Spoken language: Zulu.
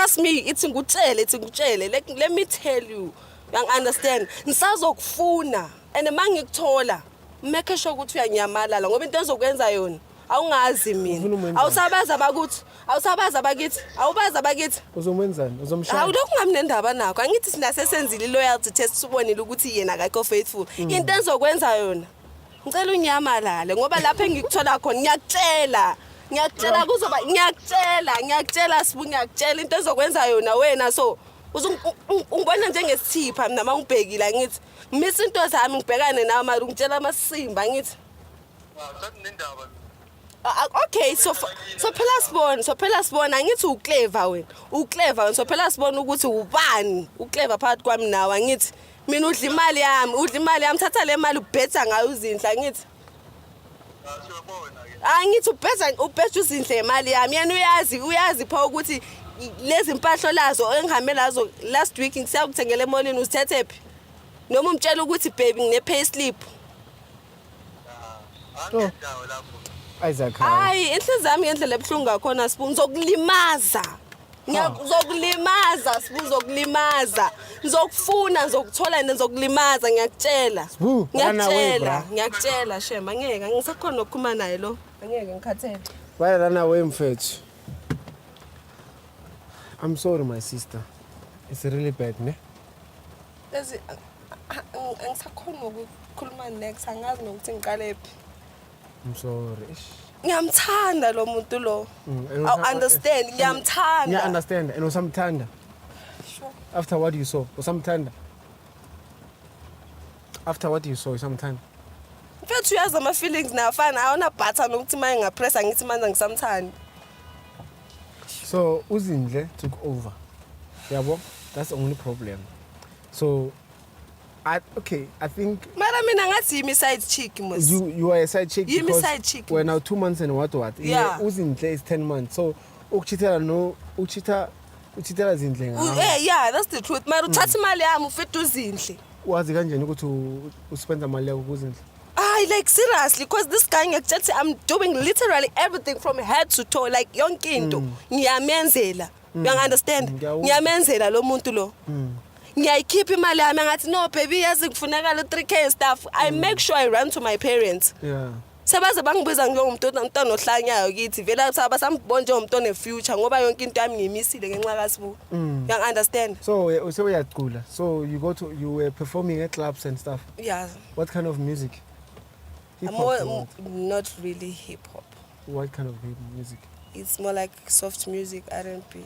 Trust me, ithi ngutshele, ithi ngutshele. Let me tell you. Yang understand? Ngisazokufuna and mangikuthola, make sure ukuthi uyanyamalala ngoba into ezokwenza yona awungazi Ufuna mina. umenzani? Awusabazi abakuthi, awusabazi abakithi, awubazi abakithi. Uzomwenzani? Uzomshaya? Hawu, lokhu ngami nendaba nakho. Angithi sina sesenzile i-loyalty test, sibonile ukuthi yena akekho faithful. Into engizokwenza yona, ngicela unyamalale ngoba lapho engikuthola khona, ngiyakutshela, ngiyakutshela, kuzoba, ngiyakutshela, ngiyakutshela Sibu, ngiyakutshela into ezokwenza yona wena. So ungibona njengesithipha mina uma ngibhekile, angithi ngimisa into zami ngibhekane nawe, mara ungitshela amasimba, angithi? Sathi nendaba. Ah, ah, okay, so phela sibone, so phela sibona, angithi uclever wena, uclever wena. So phela sibone ukuthi ubani uclever phakathi kwami nawe. Angithi mina udla imali yami, udla imali yami, thatha le mali ubhetha ngayo uZinhle, angithi? Siyabona ke. Angithi ubhetha uZinhle imali yami. Yena uyazi, uyazi pha ukuthi lezi mpahla lazo engihambe lazo last week ngisakuthengela emolini, uzithethe phi? Noma umtshela ukuthi, "Baby, ngine pay slip." Angendawo lapho. Isaac. Hayi, inhliziyo yami ngendlela ebuhlungu ngakhona, Sibu, ngizokulimaza. Ngizokulimaza, Sibu, ngizokulimaza. Ngizokufuna, ngizokuthola and ngizokulimaza, ngiyakutshela. Sibu, run away, Ngiyakutshela, bra. ngiyakutshela, shem, angeke, angisakhona nokukhuluma naye lo. Angeke, ngikhathele. Why run away, mfethu? I'm sorry, my sister. It's really bad, ne? Lezi angisakhona nokukhuluma next, angazi nokuthi ngiqale phi. I'm sorry. Ish. Ngiyamthanda lo muntu lo. And I understand, ngiyamthanda. Yeah, understand. And usamthanda. Sure. After what you saw, usamthanda. After what you saw, usamthanda. Mfethu, uyazi ama-feelings nafana awona button ukuthi uma ngingapressa ngithi manje ngisamthandi. So uZinhle took over. Yabo? That's the only problem. So I okay, I think Mara mina ngathi yimi side chick mos. you are a side chick Yimi because side chick. we're now 2 months and what. Yeah. uZinhle is 10 months. So ukuchithela no uchitha uchithela Zinhle ngawe. Yeah, that's the truth. Mara uthatha imali yami ufite uZinhle. Wazi kanjani ukuthi uspenda imali yakho kuZinhle? Ay, like seriously, because this guy, ngiyakutshela ukuthi I'm doing literally everything from head to toe, like yonke into ngiyamenzela. You understand? Ngiyawuzwa. Ngiyamenzela lo muntu lo. Ngiyayikhipha imali yami, ngathi, "No baby, yazi kufunekala 3K and stuff." I make sure I run to my parents. Sebaze bangibiza njengomuntu umntwana ohlanyayo kithi vele basambona njengomuntu one-future ngoba yonke into yami ngiyimisile ngenxa kaSibu. You understand? So so uyacula. So you were performing at clubs and stuff. Yeah. What kind of music? Hip hop More or what? Not really hip hop. What kind of music? It's more like soft music, R&B.